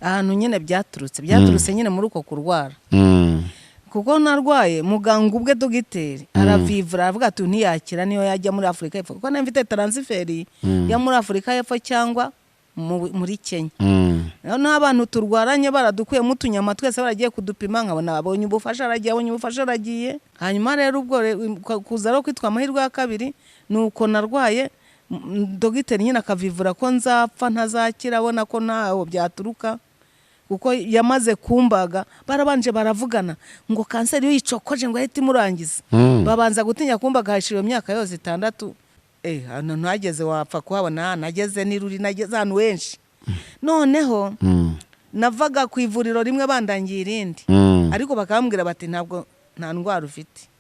Ahantu nyine byaturutse nyine muri uko kurwara, kuko narwaye, muganga ubwe, dogiteri, aravivura, aravuga ati: "Ntiyakira niyo yajya muri Afurika y'Epfo," kuko nari mfite transfert yo muri Afurika y'Epfo cyangwa muri Kenya. Noneho abantu turwaranye baradukuyemo utunyama twese, baragiye kudupima, nkabona babonye ubufasha, aragiye, abonye ubufasha, aragiye. Hanyuma rero ubwo kuza rero kwitwa amahirwe ya kabiri ni uko narwaye, dogiteri nyine akavivura ko nzapfa, ntazakira, abona ko ntaho byaturuka, kuko yamaze kumbaga, barabanje baravugana ngo kanseri iyo yicokoje ngo ahite imurangiza. Babanza gutinya kumbaga, hashira iyo myaka yose 6. Hano ntageze wapfa kuhabona, nageze n'iruri, nageze ahantu henshi. Noneho navaga ku ivuriro rimwe bandangiye irindi, ariko bakambwira bati: "Ntabwo, nta ndwara ufite."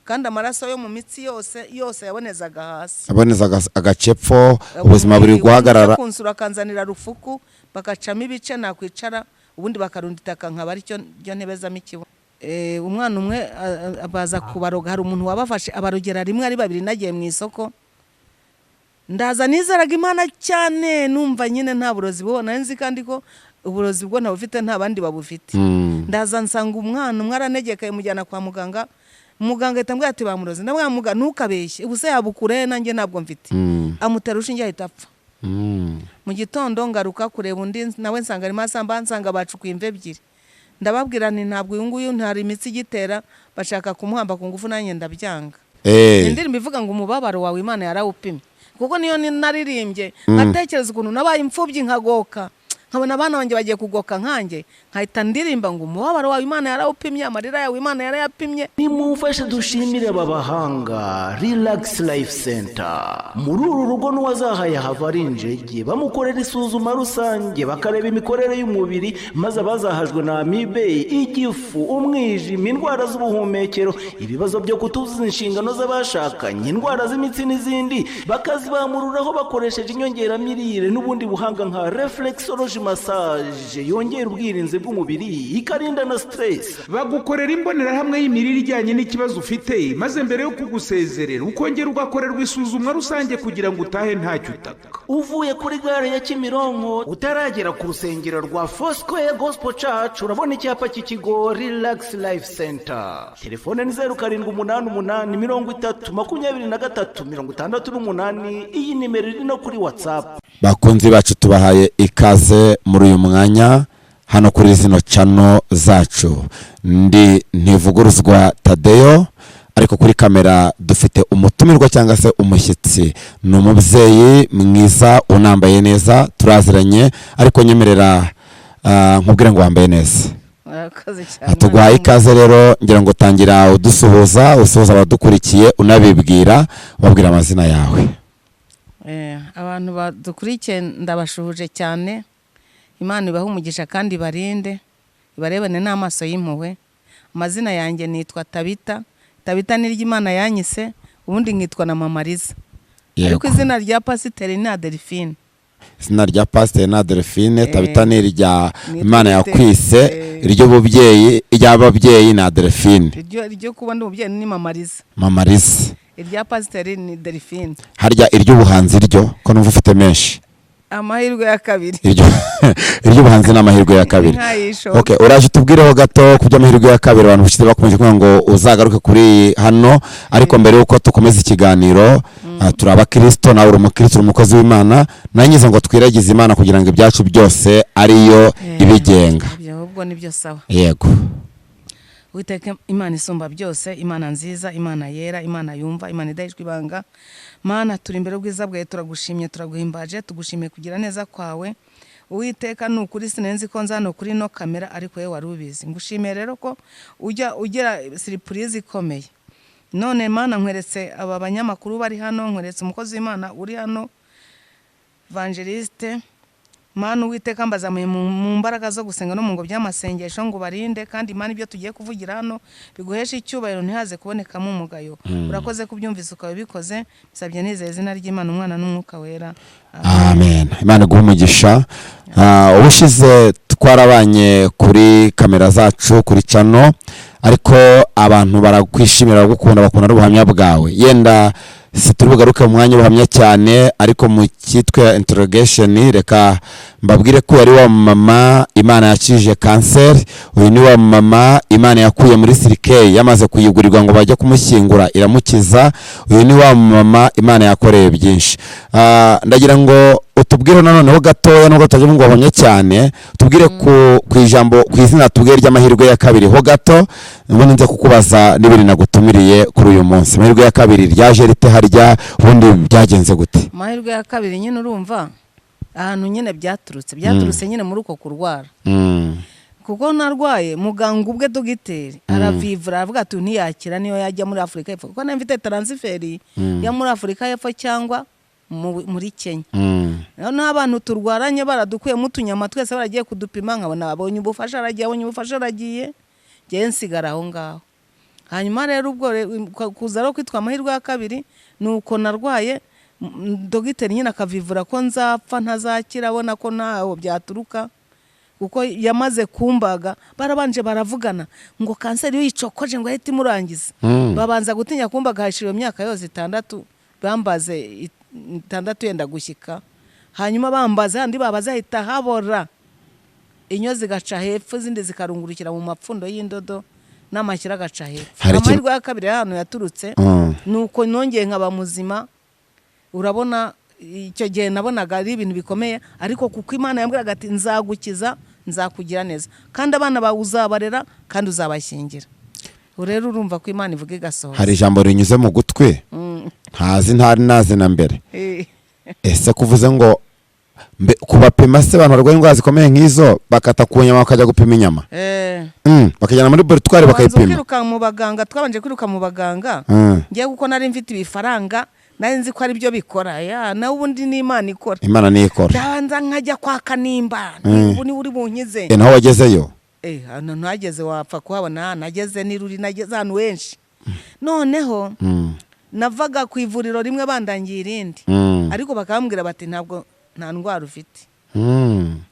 Kandi amaraso yo mu mitsi yose yose yabonezaga hasi. Aboneza agacepfo, ubuzima buri guhagarara. Kunsura akanzanira rufuku, bagacamo ibice, nakwicara ubundi bakarunda itaka, nkaba aricyo ryo ntebezamo ikibuno. Umwana umwe baza kubaroga, hari umuntu wabafashe abarogera rimwe ari babiri. Nagiye mu isoko, ndaza, nizeraga Imana cyane, numva nyine nta burozi bubona nzi, kandi ko uburozi bwo ntabufite, nta bandi babufite. Ndaza nsanga umwana umwe aranegekaye, mujyana kwa muganga. Muganga ahita ambwira ati: "Bamuroze." Ndamubwira: "Muga, ntukabeshye, ubu se yabukura he? Nanjye ntabwo mfite." Amutera urushinge, ahita apfa. Mu gitondo ngaruka kureba undi nawe, nsanga arimo asamba, nsanga bacukuye imva ebyiri. Ndababwira nti: "Ntabwo uyu nguyu ntari imitsi igitera." Bashaka kumuhamba ku ngufu, nanjye ndabyanga. Indirimbo ivuga ngo umubabaro wawe Imana yarawupimye, kuko niyo naririmbye nkatekereza ukuntu nabaye imfubyi, nkagoka, nkabona abana banjye bagiye kugoka nkanjye, nkahita ndirimba ngo umubabaro wawe Imana yarawupimye, amarira yawe Imana yarayapimye. Nimumfashe dushimire aba bahanga, Relax Life Center. Muri uru rugo n'uwazahaye hava ari injege. Bamukorera isuzuma rusange, bakareba imikorere y'umubiri, maze abazahajwe na amibe, igifu, umwijima, indwara z'ubuhumekero, ibibazo byo kutuzuza inshingano z'abashakanye, indwara z'imitsi n'izindi, bakazibamururaho bakoresheje inyongeramirire n'ubundi buhanga nka reflexology massage yongera ubwirinzi bw'umubiri, ikarinda na stress. Bagukorera imbonerahamwe y'imirire ijyanye n'ikibazo ufite, maze mbere yo kugusezerera ukongera ugakorerwa isuzumwa rusange kugira ngo utahe ntacyo utaka. Uvuye kuri gare ya Kimironko, utaragera ku rusengero rwa Foursquare Gospel Church, urabona icyapa cy'ikigo Relax Life Center. Telefone ni 0788 30 23 68. Iyi nimero iri no kuri WhatsApp. Bakunzi bacu, tubahaye ikaze muri uyu mwanya hano kuri zino channel zacu. Ndi Ntivuguruzwa Tadeyo, ariko kuri kamera dufite umutumirwa cyangwa se umushyitsi, ni umubyeyi mwiza unambaye neza, turaziranye, ariko nyemerera nkubwire ngo wambaye neza. Murakoze cyane. Tuguhaye ikaze rero. Ngira ngo tangira udusuhuza, usuhuza abadukurikiye, unabibwira, ubabwira amazina yawe. Abantu badukurikiye ndabashuhuje cyane. Imana ibahe umugisha kandi ibarinde, ibarebane n'amaso y'impuhwe. Amazina yanjye nitwa Tabita. Tabita ni Imana yanyise, ubundi nkitwa na Mama Liza, ariko izina rya pasiteri ni Adelphine. Izina rya pasiteri ni Adelphine. Tabita ni irya Ni Imana twite. yakwise. Iry'ububyeyi, iry'ababyeyi ni Adelphine. Iryo kuba ndi umubyeyi ni Mama Liza. Mama Liza. Irya pasiteri ni Delphine. Harya iry'ubuhanzi ryo ko numva ufite menshi? Amahirwe ya kabiri. Iry'ubuhanzi ni amahirwe ya kabiri. Nkayishoka. Okay, uraje utubwireho gato ku by'amahirwe ya kabiri. Abantu bashize bakomeje kuvuga ngo uzagaruke kuri hano, ariko mbere y'uko dukomeza ikiganiro, turi abakristo, nawe uri umukristo, uri umukozi w'Imana, nangize ngo twiragize Imana kugira ngo ibyacu byose ariyo ibigenga. Ibyo ahubwo nibyo, sawa. Yego. Uwiteka Imana isumba byose, Imana nziza, Imana yera, Imana yumva, Imana idahishwa ibanga, Mana, turi imbere y'ubwiza bwawe, turagushimye, turaguhimbaje, tugushimiye kugira neza kwawe. Uwiteka, ni ukuri sinenzi ko nza hano kuri ino kamera, ariko wowe wari ubizi. Ngushimiye rero ko ujya ugira surprise ikomeye. None Mana, nkweretse aba banyamakuru bari hano, nkweretse umukozi w'Imana uri hano, Vangeliste. Mana Uwiteka, mbazamuye mu mbaraga zo gusenga no mu ngo by'amasengesho ngo barinde, kandi Mana, ibyo tugiye kuvugira hano biguheshe icyubahiro, ntihaze kubonekamo umugayo. Urakoze kubyumvise ukaba ubikoze. Bisabye nizeye izina ry'Imana, Umwana n'Umwuka Wera. Amen. Imana iguhe umugisha. Ubushize twarabanye kuri kamera zacu, kuri channel. Ariko abantu barakwishimira, baragukunda, bakunda n'ubuhamya bwawe. Yenda si turi bugaruke mu mwanya w'ubuhamya cyane, ariko mu cyitwa interrogation, reka mbabwire ko yari wa mama Imana yakijije kanseri. Uyu ni wa mama Imana yakuye muri cercueil, yamaze kuyigurirwa ngo bajye kumushyingura, iramukiza. Uyu ni wa mama Imana yakoreye byinshi. Ndagira ngo utubwire noneho gatoya, nubwo tutajya ngo wabonye cyane, tubwire ku ijambo, ku izina, tubwire ry'amahirwe ya kabiri ho gato, ubundi nze kukubaza n'ibiri nagutumiriye kuri uyu munsi. Amahirwe ya kabiri ryaje rite harya? Ubundi byagenze gute? Amahirwe ya kabiri nyine, urumva ahantu nyine byaturutse nyine muri uko kurwara, kuko narwaye, muganga ubwe dogiteri aravivura, aravuga ati: "Ntiyakira niyo yajya muri Afurika y'Epfo," kuko nari mfite transfert yo muri Afurika y'Epfo cyangwa muri Kenya. Noneho abantu turwaranye baradukuyemo utunyama twese, baragiye kudupima, nkabona abonye ubufasha aragiye, abonye ubufasha aragiye, ngewe nsigara aho ngaho. Hanyuma rero ubwo kuza rero kwitwa amahirwe ya kabiri ni uko narwaye, dogiteri nyine akavivura ko nzapfa ntazakira, abona ko ntaho byaturuka, kuko yamaze kumbaga. Barabanje baravugana ngo kanseri iyo uyicokoje ngo ahite imurangiza. Babanza gutinya kumbaga, hashira iyo myaka yose 6, bambaze 6 yenda gushyika. Hanyuma bambaze handi babaze hahita habora, inyo zigaca hepfo, izindi zikarungurukira mu mapfundo y'indodo, n'amashyira agaca hepfo. Hari Amahirwe ya kabiri y'ahantu yaturutse ni uko nongeye nkaba muzima. Urabona icyo gihe nabonaga ari ibintu bikomeye, ariko kuko Imana yambwiraga ati: "Nzagukiza, nzakugira neza, kandi abana bawe uzabarera kandi uzabashyingira." Ubu rero urumva ko Imana ivuga igasohoza. Hari ijambo rinyuze mu gutwi ntazi, ntari nazi na mbere. Ese kuvuze ngo kubapima se, abantu barwaye indwara zikomeye nk'izo bakata ku nyama, bakajya gupima inyama? Eh. Bakajyana muri laboratoire Tubanza bakayipima? kwiruka mu baganga, twabanje kwiruka mu baganga. Ngewe kuko nari mfite ibifaranga, nari nzi ko ari byo bikora ya nawe, ubundi ni Imana ikora. Imana niyo ikora. Ndabanza nkajya kwa Kanimba, ubu niwe uri bunkize. Naho wagezeyo? Hano ntageze wapfa kuhabona, nageze n'iruri, nageze ahantu henshi. Noneho navaga ku ivuriro rimwe bandangiye irindi, ariko bakambwira bati: "Ntabwo, nta ndwara ufite."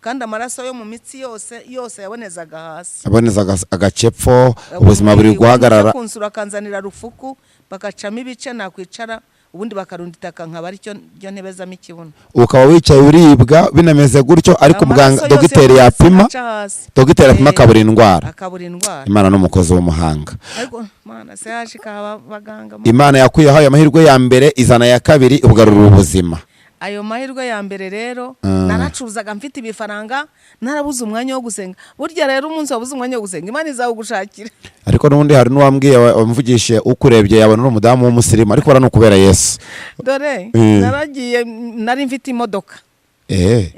Kandi amaraso yo mu mitsi yose yose yabonezaga hasi. Aboneza agacepfo, ubuzima buri guhagarara. Kunsura akanzanira rufuku, bagacamo ibice, nakwicara ubundi bakarunda itaka, nkaba aricyo ryo ntebezamo ikibuno. Ukaba wicaye uribwa binameze gutyo, ariko Amaraso muganga yose dogiteri yo mu mitsi yapima aca hasi. Dogiteri yapima akabura indwara. Akabura indwara. Imana n'umukozi w'umuhanga. Ariko Mana se yaje ikaba abaganga. Imana yakuyeho ayo mahirwe ya mbere, izana aya kabiri, ugarura ubuzima. Ayo mahirwe ya mbere rero, naracuruzaga mfite ibifaranga, narabuze umwanya wo gusenga. Burya rero umunsi wabuze umwanya wo gusenga, Imana izawugushakira. Ariko n'ubundi hari n'uwambwiye, wamvugishije, ukurebye yabona uri umudamu w'umusirimu, ariko bara ni ukubera Yesu. Dore naragiye, nari mfite imodoka,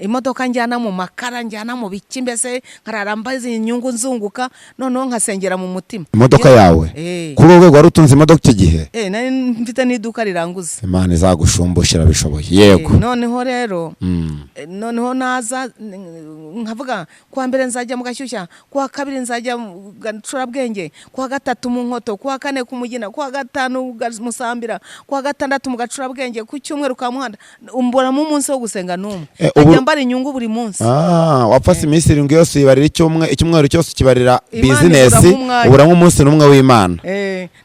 imodoka njyana mu makara, njyana mu biki, mbese nkarara mbaze inyungu nzunguka, noneho nkasengera mu mutima. Imodoka yawe? Eh. Kuri urwo rwego wari utunze imodoka icyo gihe? Eh, nari mfite n'iduka riranguza. Imana izagushumbusha, irabishoboye, yego. Noneho rero noneho naza nkavuga: kuwa mbere nzajya mu Gashyushya, kuwa kabiri nzajya mu Gacurabwenge, kuwa gatatu mu Nkoto, kuwa kane ku Mugina, kuwa gatanu mu Musambira, kuwa gatandatu mu Gacurabwenge, ku cyumweru ka Muhanda. Mburamo umunsi wo gusenga n'umwe. Nkajya mbara inyungu buri munsi. Ah, wapfase iminsi 7 yose uyibarira icyumwe, icyumweru cyose ukibarira Imana bizinesi. iburamo umwanya. Uburamo umunsi n'umwe w'Imana.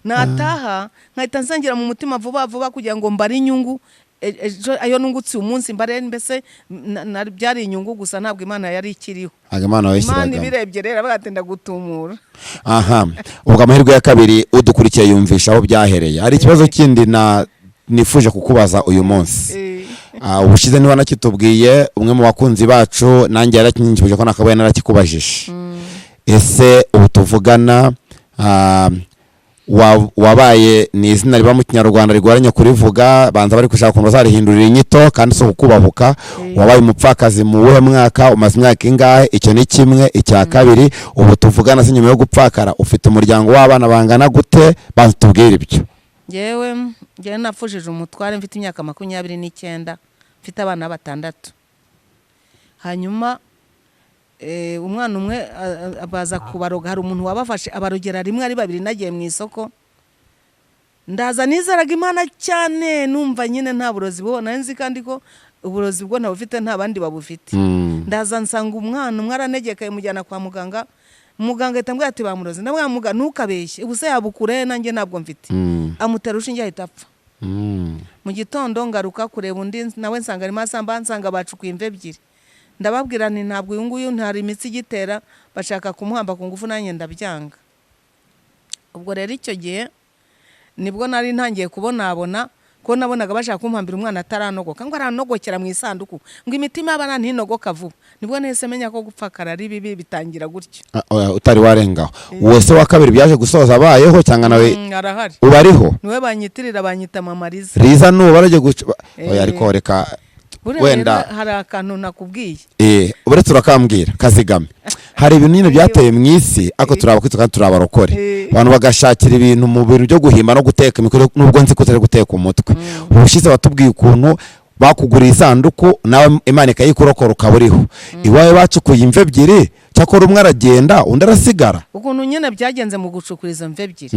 Nataha nkahita nsengera mu mutima vuba vuba kugira ngo mbare inyungu. Ejo ayo nungutse uyu munsi mbare, mbese byari inyungu gusa, ntabwo Imana yari ikiriho. Ntabwo Imana Imana wayishyiragamo. ibirebye rero avuga ati: "Ndagutumura." Aha ubwo amahirwe ya kabiri udukurikiye yumvisha aho byahereye. Hari ikibazo kindi na nifuje kukubaza uyu munsi. Ubushize niba nakitubwiye, umwe mu bakunzi bacu nanjye yarakinyibukije ko nakabaye narakikubajije. Ese ubu tuvugana, wabaye, ni izina riba mu Kinyarwanda rigoranye kurivuga, banza bari gushaka ukuntu bazarihindurira inyito, kandi si ukukubahuka. Wabaye umupfakazi mu wuhe mwaka? Umaze imyaka ingahe? Icyo ni kimwe. Icya kabiri, ubu tuvugana se, nyuma yo gupfakara ufite umuryango w'abana bangana gute? Banza tubwire ibyo. Ngewe napfushije umutware mfite imyaka 29, mfite abana batandatu. Hanyuma umwana umwe baza kubaroga, hari umuntu wabafashe abarogera rimwe ari babiri. Nagiye mu isoko, ndaza, nizeraga Imana cyane, numva nyine nta burozi bubona nzi, kandi ko uburozi bwo ntabufite, nta bandi babufite. Ndaza nsanga umwana umwe aranegekaye, mujyana kwa muganga. Muganga ahita ambwira ati bamuroze. Ndamubwira, muga ntukabeshye, ubu se yabukura he, nanjye ntabwo mfite. Amutera urushinge ahita apfa. Mu gitondo ngaruka kureba undi nawe, nsanga arimo asamba, nsanga bacukuye imva ebyiri. Ndababwira nti ntabwo uyu nguyu ntari imitsi igitera, bashaka kumuhamba ku ngufu, nanjye ndabyanga. Ubwo rero icyo gihe nibwo nari ntangiye kubonabona ko nabonaga bashaka kumpambira umwana ataranogoka, ngo aranogokera mu isanduku, ngo imitima y'abana ntinogoka vuba. Nibwo nahise menya ko gupfakara ari bibi, bitangira gutyo. Ah, oya, utari warengaho, uwo se wa kabiri byaje gusoza abayeho cyangwa nawe? Arahari. Uba ariho? Niwe banyitirira, banyita Mama Liza. Riza nubu baragiye guca? Oya, ariko reka Buriya wenda rero hari akantu nakubwiye. Uretse urakambwira kazigame, hari ibintu nyine byateye mu isi, ariko turabakwiye kandi turabarokore. Abantu bagashakira ibintu mu bintu byo guhimba no guteka imikoro, nubwo nzi ko utari guteka umutwe. Ubushize watubwiye ukuntu bakuguriye isanduku, nawe Imana ikayikurokora ukaba uriho. Iwawe bacukuye imva ebyiri, cyakora umwe aragenda undi arasigara. Ukuntu nyine byagenze mu gucukura izo mva ebyiri,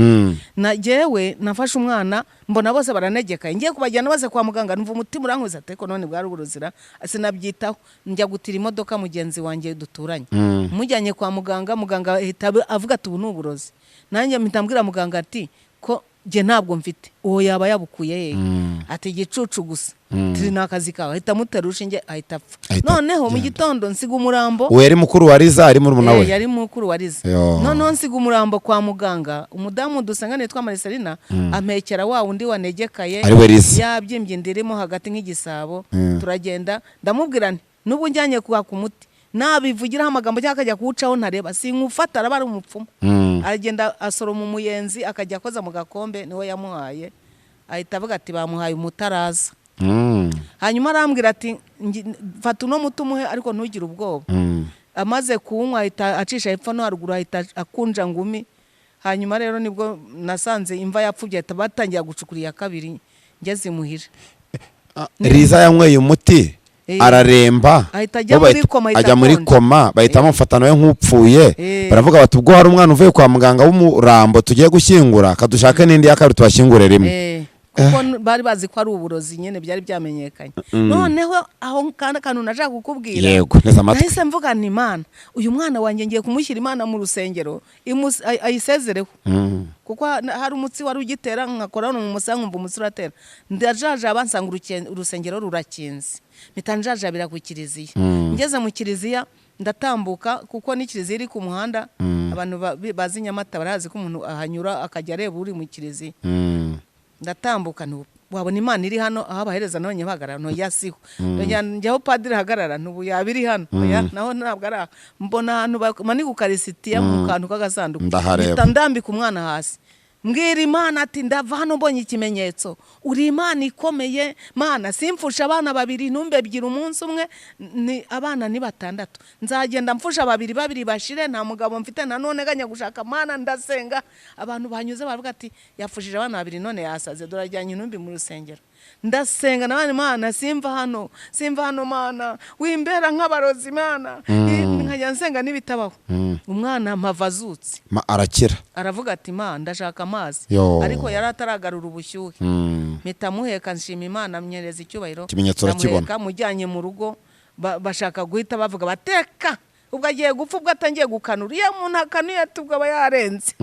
na jyewe nafashe umwana, mbona bose baranegekaye, ngiye kubajyana bose kwa muganga, numva umutima urankuza, ariko none bwari uburuzira, sinabyitaho, njya gutira imodoka mugenzi wanjye duturanye, mujyanye kwa muganga. Muganga ahita avuga ati ubu ni uburozi. Nanjye mpita mbwira muganga ati ko jye ntabwo mfite, uwo yaba yabukuye hehe? Ati igicucu gusa, turi ni akazi kawe. Ahita amutera urushinge ahita apfa. Ahita Noneho mu agenda. gitondo nsiga umurambo. Uwo yari mukuru wa Riza, ari murumuna we? Yari mukuru wa Riza. Yo. Noneho nsiga umurambo kwa muganga, umudamu dusanga yitwa Mariselina ampekera wa wundi wanegekaye, Ari we Riza. yabyimbye inda irimo hagati nk'igisabo. Turagenda, ndamubwira nti n'ubu njyanye kwaka umuti, nabivugiraho amagambo cyangwa akajya kuwucaho ntareba sinkufata, araba ari umupfumu. Aragenda asoroma umuyenzi, akajya akoza mu gakombe, niwe yamuhaye, ahita avuga ati bamuhaye umutaraza. Hanyuma arambwira ati fata uno muti umuhe, ariko ntugire ubwoba. Amaze kuwunywa ahita acisha hepfo no haruguru, ahita akunja ngumi. Hanyuma rero nibwo nasanze imva yapfubye, ahita batangira gucukura iya kabiri ngeze imuhira. Riza yanyweye umuti araremba. Ahita ajya Bo muri koma, ahita ajya muri akonja. koma, bahita bamufata nawe nk'upfuye. Baravuga bati ubwo hari umwana uvuye kwa muganga w'umurambo tugiye gushyingura, kadushake n'indi ya kabiri tubashyingure rimwe. Kuko bari bazi ko ari uburozi nyine, byari byamenyekanye. Noneho aho kandi akantu nashaka kukubwira. Yego, nteze amatwi. Nahise mvuga nti Imana, uyu mwana wanjye ngiye kumushyira Imana mu rusengero, ayisezereho, kuko hari umutsi wari ugitera, nkakora hano mu musaya nkumva umutsi uratera. Ndajajaba nsanga urusengero rurakinze, mpita njajabira ku kiliziya. Ngeze mu kiliziya ndatambuka, kuko ni kiliziya iri ku muhanda, abantu bazi Nyamata barazi ko umuntu ahanyura akajya areba uri mu kiliziya. Ndatambuka nti wabona Imana iri hano aho abahereza nabonye bahagarara, ntoya siho. Njya aho padiri ahagarara, ntubu yaba iri hano? Oya, naho ntabwo ari aho. Mbona ahantu bamanika ukarisitiya mu kantu k'agasanduku. Ndahareba. Mpita ndambika umwana hasi, mbwira Imana ati ndava hano mbonye ikimenyetso, uri Imana ikomeye Mana, simfusha abana babiri, ntumbe ebyiri umunsi umwe, ni abana ni batandatu, nzagenda mfusha babiri babiri bashire, nta mugabo mfite, nta none ganya gushaka Mana. Ndasenga, abantu banyuze baravuga ati yafushije abana babiri none yasaze, dore ajyanye intumbi mu rusengero. Ndasenga nabana, Mana simva hano, simva hano Mana, wimbera nk'abarozi Mana. Nkajya nsenga n'ibitabaho, umwana mpava azutse. Arakira. Aravuga ati ma ndashaka amazi. Yo. Ariko yari ataragarura ubushyuhe. Mpita muheka, nshima Imana, mnyereza icyubahiro. Ikimenyetso urakibona. Ndamuheka mujyanye mu rugo, bashaka guhita bavuga bateka ubwo agiye gupfa, ubwo atangiye gukanura. Iyo umuntu akanuye tubwo aba yarenze.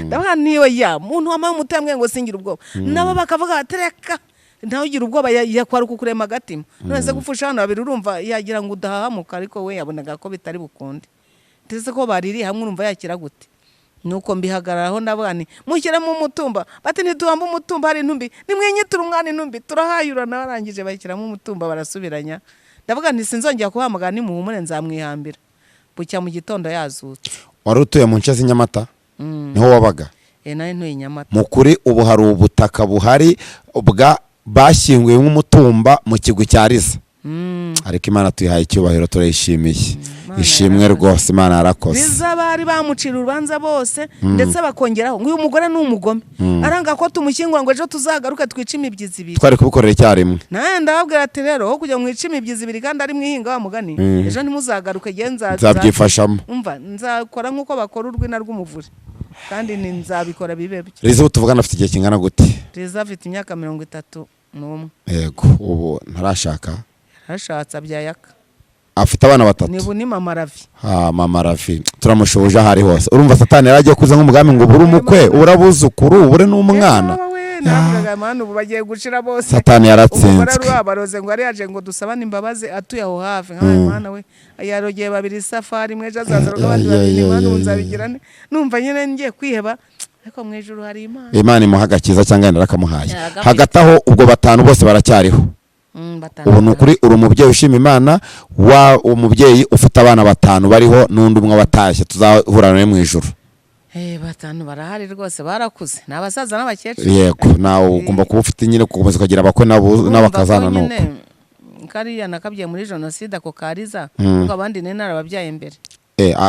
Ndavuga niyo ya muntu wamaye umuti yambwiye ngo singire ubwoba, nabo bakavuga bati reka ntawe ugira ubwoba, yakwara kukurema agatima, none se gupfusha abana babiri urumva yagira ngo udahahamuka? Ariko we yabonaga ko bitari bukunde, ndetse ko baririye hamwe, urumva yakira gute? Nuko mbihagararaho, ndavuga nti mushyiremo umutumba, bati ntituhamba umutumba hari intumbi, nimwinyiture umwana intumbi turahayura. Barangije bashyiramo umutumba barasubiranya. Ndavuga nti sinzongera kubahamagara, nimuhumure nzamwihambira. Bucya mu gitondo yazutse. Wari utuye mu nce z'i Nyamata, niho wabaga? Nari ntuye i Nyamata. Mu kuri ubu hari ubutaka buhari bwa bashyinguye nk'umutumba mu kigwi cya Riza. Ariko Imana tuyihaye icyubahiro, turayishimiye. Imana Ishimwe yarakoze. rwose, Imana yarakoze. Riza bari bamucira urubanza bose, ndetse bakongeraho ngo uyu mugore ni umugome, aranga ko tumushyingura, ngo ejo tuzagaruke twice imibyizi ibiri. Twari kubikorera icyarimwe. Nawe ndababwira ati rero aho kujya mwice imibyizi ibiri kandi ari mwihinga wa mugani, ejo ntimuzagaruke igihe Nzabyifashamo. Umva, nzakora nk'uko bakora urwina rw'umuvure, kandi ni nzabikora bibe byo. Riza ubu tuvugana afite igihe kingana gute? Riza afite imyaka 31. Yego, ubu ntarashaka? Yarashatse, abyaye aka. Afite abana batatu. Ni Mama Ravi. Ah, Mama Ravi turamushoje aho ari hose. Urumva Satani yari agiye kuza nk'umugambi ngo ubure umukwe, ubure abuzukuru, ubure n'umwana. Yewe we, navugaga mani ubu bagiye gushira bose. Satani Umugore yaratsinzwe. ari wabaroze ngo yari yaje ngo dusabane imbabazi, atuye aho hafi. Nkawe mwana we, yarogeye babiri isafari imwe, ejo azaza aroga abandi babiri. Mwana ubu nzabigira nte? Numva nyine ngiye kwiheba, ariko mu ijuru hari Imana. Imana imuha agakiza cyangwa yenda yarakamuhaye. Yaragafite. Hagati aho ubwo batanu bose baracyariho? Batanu. Ubu ni ukuri uri umubyeyi ushima Imana, wa umubyeyi ufite abana batanu bariho n'undi umwe watashye, tuzahura nawe mu ijuru. Batanu barahari rwose, barakuze, ni abasaza n'abakecuru. Yego, nawe ugomba kuba ufite nyine gukomeza ukagira abakwe Urumva n'abakazana ko nuko. nyine kariya nakabyaye muri jenoside, ako kariza, kuko abandi nari narababyaye mbere.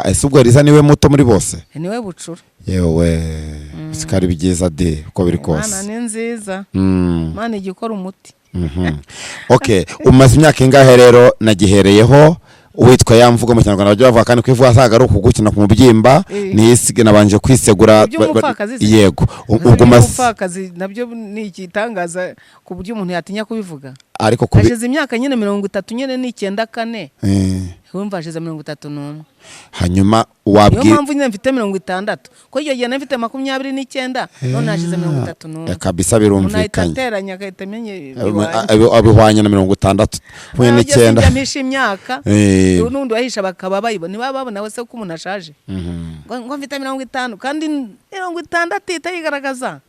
Ese ubwo Eliza niwe muto muri bose? Niwe bucura. Yewe, sikari byiza de, uko biri Imana kose. ni nziza. Imana ijya ikora umuti. Okay, umaze imyaka ingahe rero nagihereyeho witwa ya mvugo mu Kinyarwanda bajya bavuga, kandi kwivuga ntabwo ari ukugukina ku mubyimba? Nisige nabanje kwisegura. Iby'umupfakazi se? Yego. Ubwo umaze Umupfakazi nabyo ni igitangaza ku buryo umuntu yatinya kubivuga. Ariko kubi Hashize imyaka nyine 30 nyine, ni 94. Wumva hashize 31. Hanyuma Niyo wabwira mpamvu nyine mfite 60, ko icyo gihe nari mfite 29, none hashize 31. Kabisa Umuntu ahita birumvikanye. ateranya agahita amenya ibihwanye. Abihwanye na 60 n'icyenda. Sinjya mpisha imyaka. N'undi wahisha bakaba bayibona, niba babona wese ko umuntu ashaje, ngo mfite 50 kandi 60 ihita yigaragaza,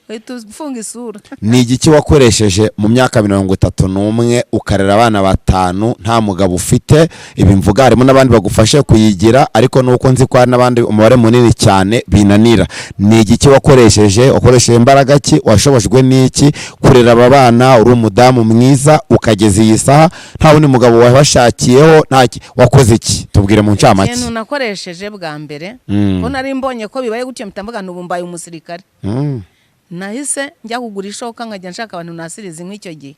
uhita ufunga isura. Ni igiki wakoresheje mu myaka 31 ukarera abana batanu nta mugabo ufite? Ibi mvuga harimo n'abandi bagufashe kuyigira, ariko nuko nzi ko hari n'abandi umubare munini cyane binanira. Ni igiki wakoresheje? Wakoresheje imbaraga ki? Washobojwe n'iki kurera aba bana uri umudamu mwiza ukageza iyi saha nta wundi mugabo wabashakiyeho? Nta wakoze iki? Tubwire mu ncamake. Ikintu nakoresheje bwa mbere, ko nari mbonye ko bibaye gutyo, mpita mvuga nti ubu mbaye umusirikare. Nahise njya kugura ishoka, nkajya nshaka abantu nasiriza inkwi icyo gihe,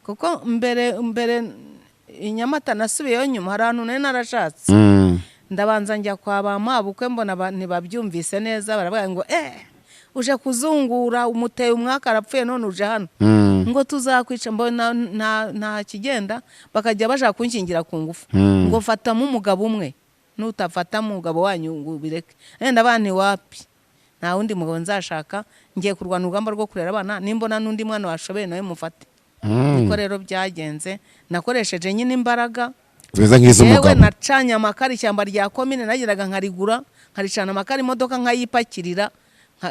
kuko mbere mbere i Nyamata nasubiyeyo nyuma, hari ahantu nari narashatse. Ndabanza njya kwa ba mabukwe, mbona ntibabyumvise neza, baravuga ngo uje kuzungura, umuteye umwaka arapfuye none uje hano, ngo tuzakwica. Mbona nta kigenda, bakajya bashaka kunshyingira ku ngufu, ngo fatamo umugabo umwe, nutafatamo umugabo wanyu ngo ubireke. Wenda abana wapi, nta wundi mugabo nzashaka, ngiye kurwana urugamba rwo kurera abana, nimbona n'undi mwana washoboye nawe mufate. Niko rero byagenze, nakoresheje nyine imbaraga zimeze yewe. Nk'iz'umugabo. Nacanye amakara, ishyamba rya komine nageraga nkarigura, nkaricana amakara, imodoka nkayipakirira,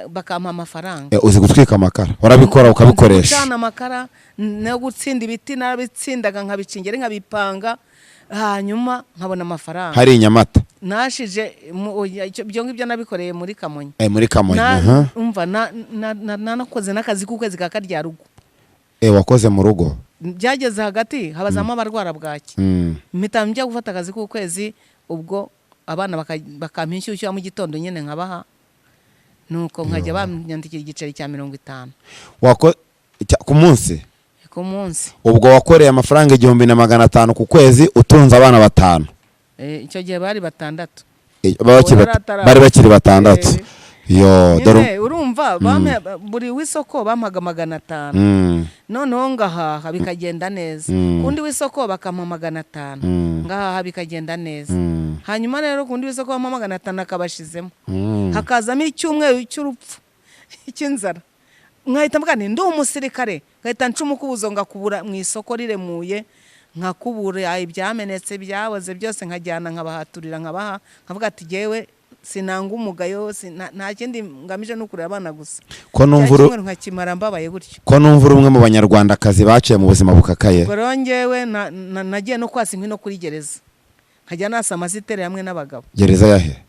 bakampa amafaranga. Uzi gutwika amakara? Warabikora ukabikoresha? Gucana amakara no gutsinda ibiti narabitsindaga, nkabica ingeri, nkabipanga, hanyuma nkabona amafaranga. Hari i Nyamata? Nashije oya, ibyo ngibyo nabikoreye muri Kamonyi. Muri Kamonyi. Aha. Umva, nanakoze n'akazi k'ukwezi ka karya rugo. Wakoze mu rugo? Byageze hagati habazamo abarwara bwaki, mpita njya gufata akazi k'ukwezi, ubwo abana bakampa inshyushyu ya mu gitondo nyine nkabaha, nuko nkajya banyandikira igiceri cya 50. Ku munsi? Ku munsi. Ubwo wakoreye amafaranga 1500 ku kwezi utunze abana batanu? Icyo gihe bari batandatu. Baba bakiri Ubu bari bakiri batandatu. Yo dore. Nyine urumva buri w'isoko bampaga 500. Noneho ngahaha bikagenda neza. Kundi w'isoko bakampa 500, ngahaha bikagenda neza. Hanyuma rero kundi w'isoko bampa 500 akabashizemo, hakazamo icyumweru cy'urupfu cy'inzara, nkahita mvuga nti ndi umusirikare, nkahita nca umukubuzo ngakubura mu isoko riremuye, nkakubura ibyamenetse byaboze byose, nkajyana nkabahaturira, nkabaha, nkavuga ati jyewe sinanga umugayo, nta kindi ngamije ni ukurera abana gusa. Ko numva Cya cyumweru nkakimara mbabaye gutyo. Ko numva uri umwe mu Banyarwandakazi baciye mu buzima bukakaye. Ubwo rero njyewe nagiye no kwasa inkwi no kuri gereza, nkajya nasa amasiteri hamwe n'abagabo. Gereza yahe?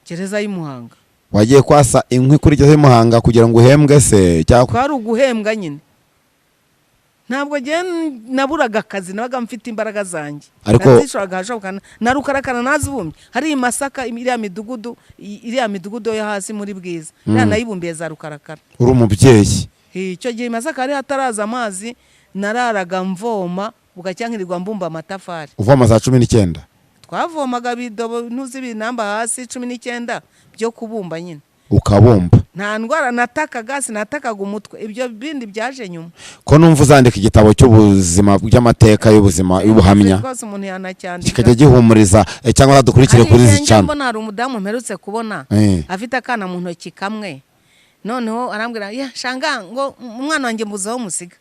Gereza y'i Muhanga. Wagiye kwasa inkwi kuri gereza y'i Muhanga kugira ngo uhembwe se cyangwa? Kwari uguhembwa nyine, ntabwo njye naburaga akazi, nabaga mfite imbaraga zanjye. Nazishoraga ahashoboka na rukarakara nazibumbye hari i Masaka, iriya midugudu, iriya midugudu yo hasi muri Bwiza, iriya nayibumbiye za rukarakara. Uri umubyeyi. Icyo gihe i Masaka hari hataraza amazi, nararaga mvoma, bugacya nkirirwa mbumba amatafari. Uvoma za 19? Twavomaga bidobo ntuzi ibinamba hasi 19 byo kubumba nyine. Ukabumba. Nta ndwara natakaga, sinatakaga umutwe, ibyo bindi byaje nyuma. Ko numva uzandika igitabo cy'ubuzima, by'amateka y'ubuzima, y'ubuhamya, Rwose umuntu yanacyandika. kikajya gihumuriza, cyangwa dukurikire Hari kuri igihe izi njya cana. mbona hari umudamu mperutse kubona afite akana mu ntoki kamwe, noneho arambwira: "Ya shanga," ngo "umwana wanjye mbuze aho musiga."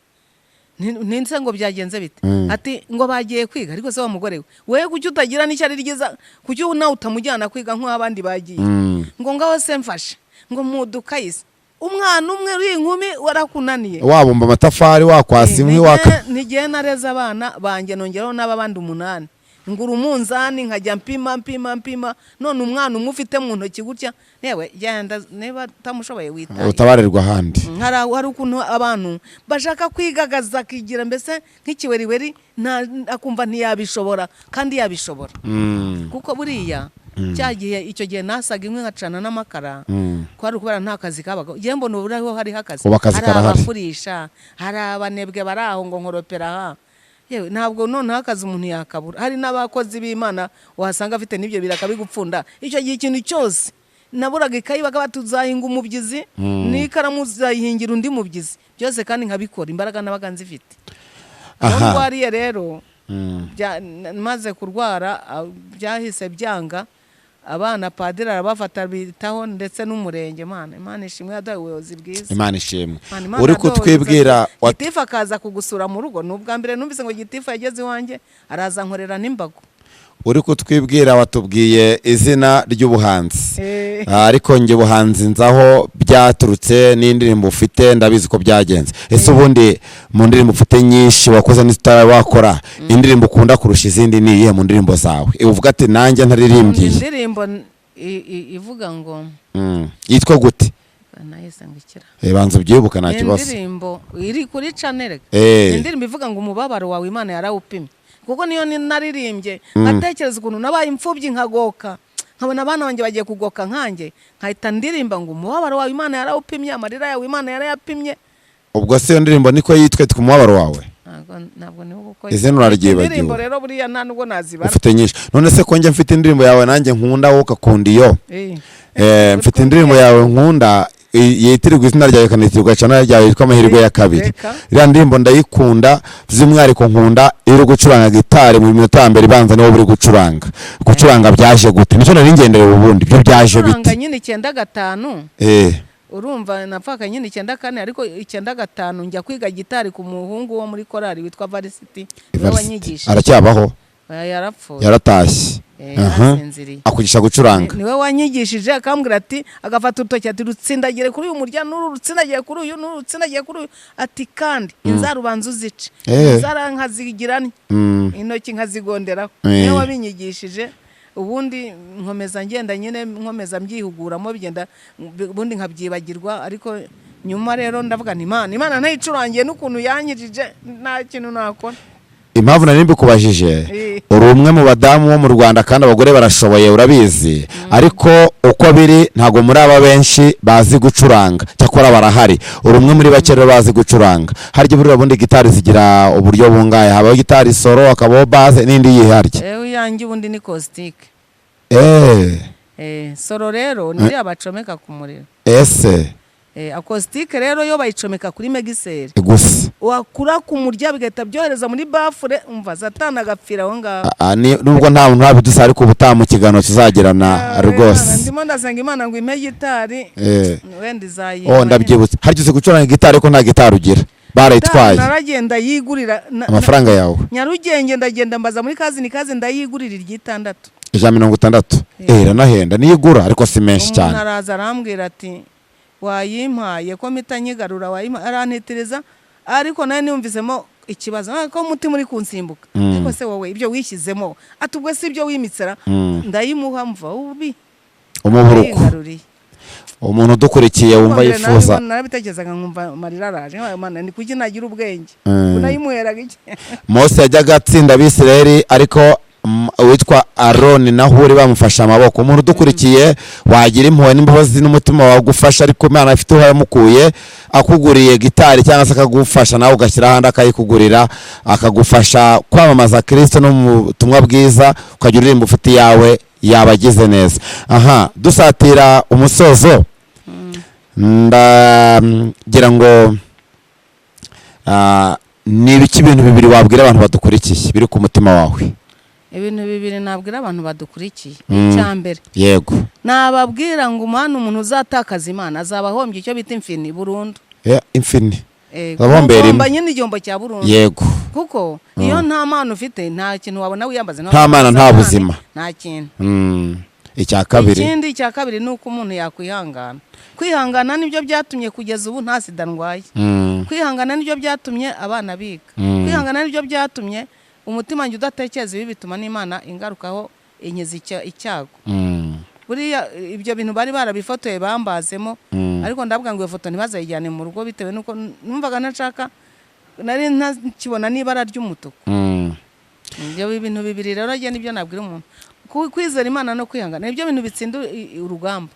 Ntinse ngo byagenze bite? Ati ngo bagiye kwiga. Ariko se wa mugore we, kuki utagira n'ishyari ryiza? Kuki nawe utamujyana kwiga nk'aho abandi bagiye? Ngo ngaho se mfashe ngo mudukayise umwana umwe uri inkumi warakunaniye. Wabumba amatafari, wakwasa inkwi, waka Ntigihe nareze abana banjye, nongeraho n'ababandi umunani, ngura umunzani nkajya mpima, mpima, mpima, none umwana umwe ufite mu ntoki gutya, yewe genda niba utamushoboye witaye. Utabarirwa ahandi. Hari ukuntu abantu bashaka kwigagaza, akigira mbese nk'ikiweriweri, akumva ntiyabishobora kandi yabishobora. Kuko buriya cya gihe, icyo gihe nasaga inkwi, nkacana n'amakara, kwari ukubera nta kazi kabaga. Ngiye mbona ubu ariho hariho akazi. Ubu akazi Hari karahari. abafurisha, hari abanebwe bari aho ngo nkoropera aha. Yewe, ntabwo noneho akazi umuntu yakabura. Hari n'abakozi b'Imana wasanga afite n'ibyo biraka bigupfunda. Icyo gihe ikintu cyose naburaga, ikayi bakaba tuzahinga umubyizi, n'ikaramu uzayihingira undi mubyizi, byose kandi nkabikora, imbaraga nabaga nzifite. Aho ndwariye rero, maze kurwara, byahise byanga. Abana padiri arabafata bitaho, ndetse n'umurenge. Imana ishimwe yaduhaye ubuyobozi bwiza. Imana ishimwe. Imana Uri yaduhaye ubuyobozi kutwibwira bwiza. Gitifu akaza kugusura mu rugo. Ni ubwa mbere numvise ngo gitifu yageze iwanjye, araza nkorera n'imbago. Uri kutwibwira, watubwiye izina ry'ubuhanzi. Ariko njye ubuhanzi nzaho byaturutse n'indirimbo ufite, ndabizi ko byagenze. Ese ubundi mu ndirimbo ufite nyinshi wakoze n'izitari wakora, indirimbo ukunda kurusha izindi ni iyihe mu ndirimbo zawe? Uvuga ati nanjye ntaririmbiye. Indirimbo ivuga ngo Yitwa gute? Nahise ngukira. Banza ubyibuka, nta Ni kibazo. indirimbo iri kuri channel. Ni indirimbo ivuga ngo umubabaro wawe Imana yarawupimye, kuko niyo naririmbye nkatekereza ukuntu nabaye imfubyi, nkagoka, nkabona abana banjye bagiye kugoka nkanjye, nkahita ndirimba ngo umubabaro wawe Imana yarawupimye, amarira yawe Imana yarayapimye. Ubwo se iyo ndirimbo niko yitwa umubabaro wawe? Ntabwo niho kuko Izina uraryibagiwe. Indirimbo rero buriya nta nubwo nazibara. Ufite nyinshi. None se ko njye mfite indirimbo yawe nanjye nkunda, wowe ugakunda iyo? Mfite indirimbo yawe nkunda, yitirirwa izina ryawe, ikanitirirwa channel ryawe, yitwa Amahirwe ya Kabiri. Reka. Iriya ndirimbo ndayikunda, by'umwihariko nkunda iyo uri gucuranga gitari mu minota ya mbere ibanza, niwo uri gucuranga. Gucuranga byaje gute? Nicyo nari ngendereye ubundi. Byo byaje Gucuranga bite? nyine 95. Urumva napfaka nyine 94, ariko 95 njya kwiga gitari ku muhungu wo muri korali witwa Varisiti, niwe Evariste. wanyigishije. Aracyabaho? Oya, yarapfuye. Yaratashye. Yarasinziriye. Akugisha gucuranga. Niwe wanyigishije, akambwira ati, agafata urutoki ati rutsindagire kuri uyu murya, n'uru rutsindagire kuri uyu, n'uru rutsindagire kuri uyu, ati kandi inzara ubanza uzice. Inzara nkazigira ntya, intoki nkazigonderaho. Niwe wabinyigishije. Ubundi nkomeza ngenda nyine, nkomeza mbyihuguramo, bigenda, ubundi nkabyibagirwa. Ariko nyuma rero ndavuga nti Imana ntayicurangiye n'ukuntu yanyirije nta kintu nakora. Impamvu nari mbikubajije, uri umwe mu badamu bo mu Rwanda, kandi abagore barashoboye, urabizi. Ariko uko biri ntabwo muri aba benshi bazi gucuranga, cyakora barahari. Uri umwe muri bake rero bazi gucuranga. Harya buriya ubundi gitari zigira uburyo bungahe? Habaho gitari solo, hakabaho bass, n'indi yiharya? Ewe, iyanjye ubundi ni acoustique. Solo rero ni iriya bacomeka ku muriro. Ese Acoustique rero yo bayicomeka kuri mixeur. Gusa. Wakura ku murya bigahita byohereza muri baffle, umva satani agapfira aho ngaho. Nubwo nta muntu wabidusaba, ariko ubutaha mu kiganiro tuzagirana rwose. Ndimo ndasenga Imana ngo impe gitari, wenda izayiba. Oh, ndabyibutse. Harya uzi gucuranga gitari ko nta gitari ugira? Barayitwaye. Naragenda yigurira Amafaranga yawe? Nyarugenge, ndagenda mbaza muri kazi ni kazi, ndayigurira iry'itandatu. 160? Iranahenda niyo igura, ariko si menshi Umuntu cyane. araza arambwira ati wayimpaye ko mpita nyigarura, wayimpaye, arantitiriza. Ariko nawe niyumvisemo ikibazo, ko umutima uri kunsimbuka. Ariko se wowe ibyo wishyizemo, ati ubwo si ibyo wimitsera? Ndayimuha, mva ubi Umuburuko. Yigaruriye. Umuntu udukurikiye wumva Mbere yifuza narabitekerezaga nkumva amarira araje. Nkabaye, Mana, ni kuki nagira ubwenge? Unayimuheraga iki? Mose yajyaga atsinda Abisirayeli, ariko uwitwa Aroni na Huri bamufashe amaboko. Umuntu udukurikiye wagira impuhwe n'imbabazi n'umutima wagufasha, ariko Imana ifite uwo yamukuye, akuguriye gitari cyangwa se akagufasha nawe ugashyira ahandi akayikugurira, akagufasha kwamamaza Kirisito no mu butumwa bwiza, ukajya uririmba ufite iyawe, yaba agize neza. Aha dusatira umusozo. Ndagira ngo ni ibiki ibintu bibiri wabwira abantu badukurikiye biri ku mutima wawe? Ibintu bibiri nabwira abantu badukurikiye. Icya mbere, nababwira ngo umwana, umuntu uzatakaza Imana azaba ahombye icyo bita infini, burundu. Yeah, infini. Abahombera Guhomba rimwe. nyine, igihombo cya burundu. Kuko iyo nta mana ufite, nta kintu wabona wiyambaza. Nta Mana, nta buzima. Nta kintu. Icya kabiri? Ikindi cya kabiri ni uko umuntu yakwihangana. Kwihangana nibyo byatumye kugeza ubu nta sida ndwaye. Kwihangana nibyo byatumye abana biga. Kwihangana nibyo byatumye umutima wanjye udatekereza ibi, bituma n'Imana ingarukaho inkiza icyago. Buriya ibyo bintu bari barabifotoye bambazemo, ariko ndavuga ngo iyo foto ntibazayijyane mu rugo, bitewe n'uko numvaga ntashaka, nari ntakibona n'ibara ry'umutuku. Ibyo bintu bibiri rero njye nibyo nabwira umuntu. Kwizera Imana no kwihangana nibyo bintu bitsinda urugamba.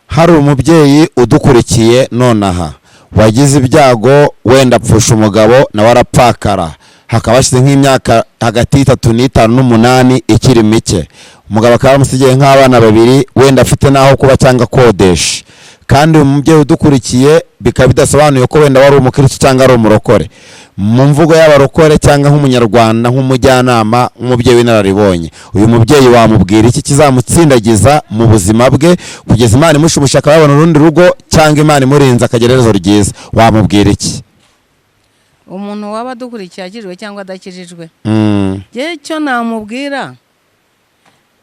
Hari umubyeyi udukurikiye nonaha wagize ibyago, wenda apfusha umugabo, nawe arapfakara, hakaba hashize nk'imyaka hagati y'itatu n'itanu n'umunani ikiri mike, umugabo akaba yaramusigiye nk'abana babiri, wenda afite n'aho kuba cyangwa akodesha. Kandi uyu mubyeyi udukurikiye bikaba bidasobanuye ko wenda wari umukristo cyangwa ari umurokore mu mvugo y'abarokore, cyangwa nk'umunyarwanda, nk'umujyanama, nk'umubyeyi w'inararibonye, uyu mubyeyi wamubwira iki kizamutsindagiza mu buzima bwe kugeza Imana imushumusha akaba yabona urundi rugo, cyangwa Imana imurinze akagira iherezo ryiza? Wamubwira iki? Umuntu waba adukurikiye, akijijwe cyangwa adakijijwe, njyewe icyo namubwira,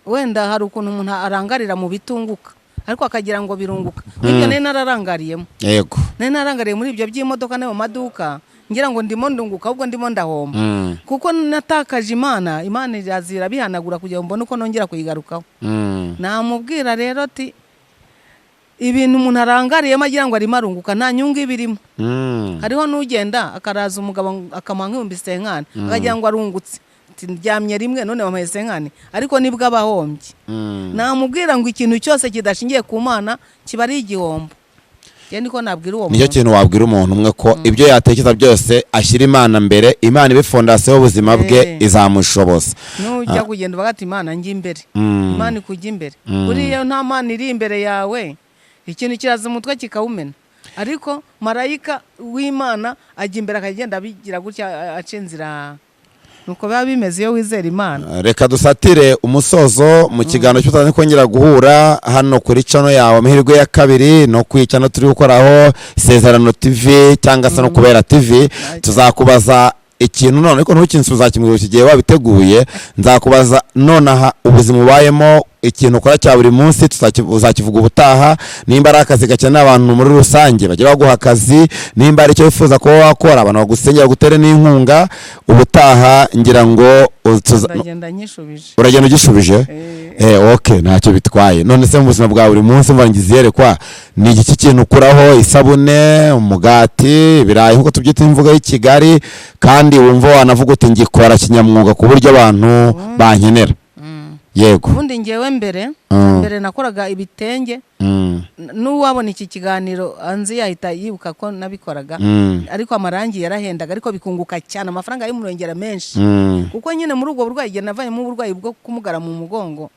wenda hari ukuntu umuntu arangarira mu bitunguka ariko akagira ngo birunguka. Nk'ibyo nari nararangariyemo. Nari narangariye muri ibyo by'imodoka no mu maduka, ngira ngo ndimo ndunguka, ahubwo ndimo ndahomba. Kuko natakaje Imana, Imana iraza irabihanagura kugira ngo mbone uko nongera kuyigarukaho. Namubwira rero ati ibintu umuntu arangariyemo agira ngo arimo arunguka, nta nyungu iba irimo. Hariho n'ugenda akaraza umugabo akamuha nk'ibihumbi 50, akagira ngo arungutse. Ati ndyamye rimwe none bamuhaye 50, ariko nibwo aba ahombye. Namubwira ngo ikintu cyose kidashingiye ku Mana kiba ari igihombo. Njye niko nabwira uwo Nicyo muntu. kintu wabwira umuntu umwe, ko ibyo yatekereza byose ashyira Imana mbere, Imana ibe fondasiyo y'ubuzima bwe, izamushoboza. Nujya kugenda uvuga ati: "Imana njya imbere." Imana ikujya imbere. Buriya nta Mana iri imbere yawe, ikintu kiraza umutwe kikawumena, ariko marayika w'Imana ajya imbere, akagenda abigira gutya, aca inzira. Nuko biba bimeze iyo wizera Imana. Reka dusatire umusozo mu kiganiro cy'utazanye kongera guhura hano kuri channel yawe Amahirwe ya Kabiri, no ku channel turi gukoraho Isezerano TV, cyangwa se no Kubera TV. Tuzakubaza ikintu none, ariko ntukinsubize, uzakimubwira iki gihe wabiteguye. Nzakubaza nonaha ubuzima ubayemo, ikintu ukora cya buri munsi, uzakivuga ubutaha. Nimba ari akazi gakeneye abantu muri rusange, bajya baguha akazi. Nimba ari icyo wifuza kuba wakora, abantu bagusengera, bagutere n'inkunga. Ubutaha ngira ngo Ndagenda nyishubije. Uragenda ugishubije. Eh. Ok, ntacyo bitwaye. None se mu buzima bwa buri munsi, mva ngize iyerekwa, ni igiki kintu ukuraho isabune, umugati, ibirayi nk'uko tubyita imvugo y'i Kigali, kandi wumva wanavuga uti ngikora kinyamwuga ku buryo abantu bankenera? Yego. Ubundi ngewe mbere, mbere nakoraga ibitenge. N'uwabona iki kiganiro anzi yahita yibuka ko nabikoraga. Ariko amarangi yarahendaga, ariko bikunguka cyane, amafaranga y'umurengera menshi. Kuko nyine muri ubwo burwayi, igihe navanyemo uburwayi bwo kumugara mu mugongo,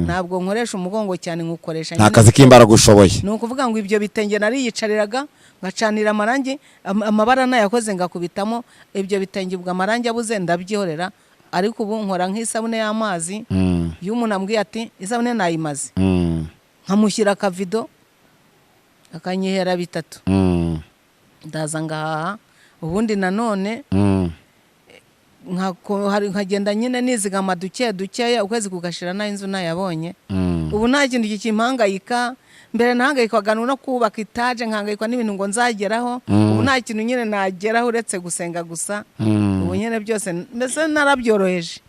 ntabwo nkoresha umugongo cyane, nkukoresha Nta nyine. kazi k'imbaraga ushoboye. Ni ukuvuga ngo ibyo bitenge nariyicariraga ngacanira amarangi, amabara nayakoze ngakubitamo ibyo bitenge. Ubwo amarangi abuze ndabyihorera, ariko ubu nkora nk'isabune y'amazi. Iyo umuntu ambwiye ati isabune nayimaze, nkamushyira akavido akanyihera 3, ndaza ngahaha. Ubundi nanone nkagenda nyine nizigama duke dukeya, ukwezi kugashira nayo inzu nayabonye. Ubu nta kintu kikimpangayika. Mbere nahangayikwaga no kubaka etaje, nkahangayikwa n'ibintu ngo nzageraho. Ubu nta kintu nyine nageraho uretse gusenga gusa. Ubu nyine byose mbese narabyoroheje.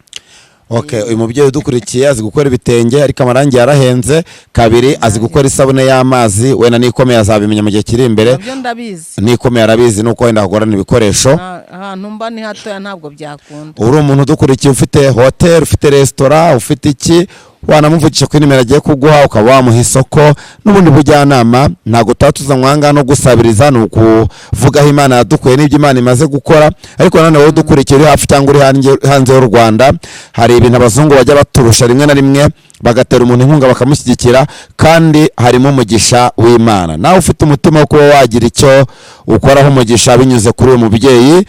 Okay, uyu mubyeyi udukurikiye azi gukora ibitenge, ariko amarangi yarahenze. Kabiri, azi gukora isabune y'amazi, wenda n'ikomeye azabimenya mu gihe kiri imbere. Nabyo ndabizi. N'ikomeye arabizi, nuko wenda hagorana ibikoresho. Ahantu mba ni hatoya, ntabwo byakunda. Uri umuntu udukurikiye ufite hoteli, ufite resitora, ufite iki, Wanamuvugisha kuri nimero agiye kuguha, ukaba wamuha isoko n'ubundi bujyanama. Ntabwo tuba tuzanywa aha ngaha no gusabiriza, ni ukuvuga aho Imana yadukuye n'ibyo Imana imaze gukora. Ariko nanone wowe udukurikiye uri hafi cyangwa uri hanze y'u Rwanda, hari ibintu abazungu bajya baturusha rimwe na rimwe, bagatera umuntu inkunga bakamushyigikira, kandi harimo umugisha w'Imana. Nawe ufite umutima wo kuba wagira icyo ukoraho umugisha binyuze kuri uyu mubyeyi,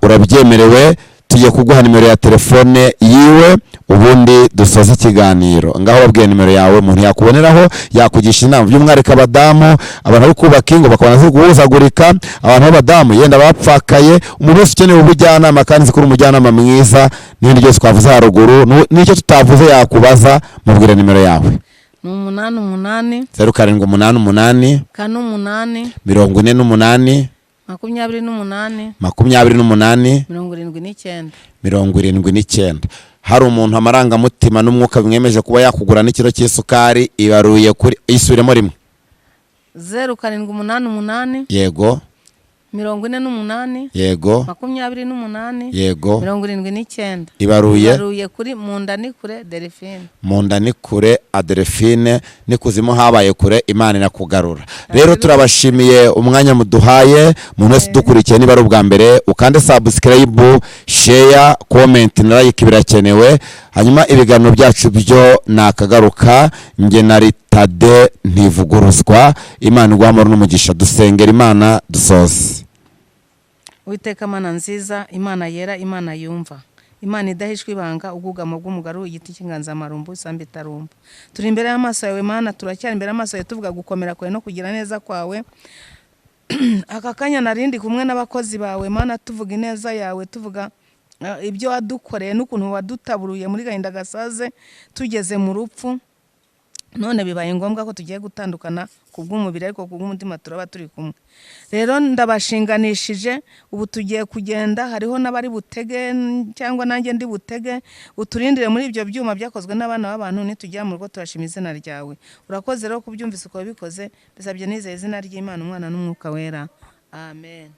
urabyemerewe. Tugiye kuguha nimero ya telefone yiwe, ubundi dusoze ikiganiro. Ngaho babwiye nimero yawe umuntu yakuboneraho, yakugisha inama, by'umwihariko abadamu, abantu bari kubaka ingo bakabona ziri guhuzagurika, abantu b'abadamu yenda bapfakaye, umuntu wese ukeneye ubujyanama, kandi nzi ko uri umujyanama mwiza, n'ibindi byose twavuze haruguru n'icyo tutavuze yakubaza. Mubwire nimero yawe. Ni 88. 0788. 48. 48. 28. 28. 79. 79. Hari umuntu amarangamutima n'umwuka bimwemeje kuba yakugura n'ikiro cy'isukari, ibaruye kuri, isubiremo rimwe. 0788. Yego. 48. Yego. 28. Yego. 79. Ibaruye? Ibaruye kuri Mundanikure Delphine. Munda ni kure Adelphine, n'ikuzimu habaye kure, Imana irakugarura. Rero turabashimiye umwanya muduhaye. Umuntu wese udukurikiye, niba ari ubwa mbere, ukande subscribe, share, comment na like, birakenewe. Hanyuma ibiganiro byacu byo nakagaruka. Njye na Ritade Ntivuguruzwa. Imana iguhe amahoro n'umugisha. Dusengera Imana dusoze. Uwiteka Mana nziza, Imana yera, Imana yumva, Imana idahishwa ibanga, ubwugamo bw'umugaru, igiti cy'inganzamarumbu, isambu itarumba, turi imbere y'amaso yawe Mana, turacyari imbere y'amaso yawe, tuvuga gukomera kwawe no kugira neza kwawe. Aka kanya narindi kumwe n'abakozi bawe Mana, tuvuga ineza yawe, tuvuga ibyo wadukoreye n'ukuntu wadutaburuye muri gahinda gasaze tugeze mu rupfu. None bibaye ngombwa ko tugiye gutandukana ku bw'umubiri, ariko ku bw'umutima turaba turi kumwe. Rero ndabashinganishije, ubu tugiye kugenda, hariho n'abari butege cyangwa nanjye ndi butege. Uturindire muri ibyo byuma byakozwe n'abana b'abantu. Nitugera mu rugo turashima izina ryawe. Urakoze rero kubyumvise uko wabikoze. Bisabye nizeye izina ry'Imana, Umwana n'Umwuka Wera, amen.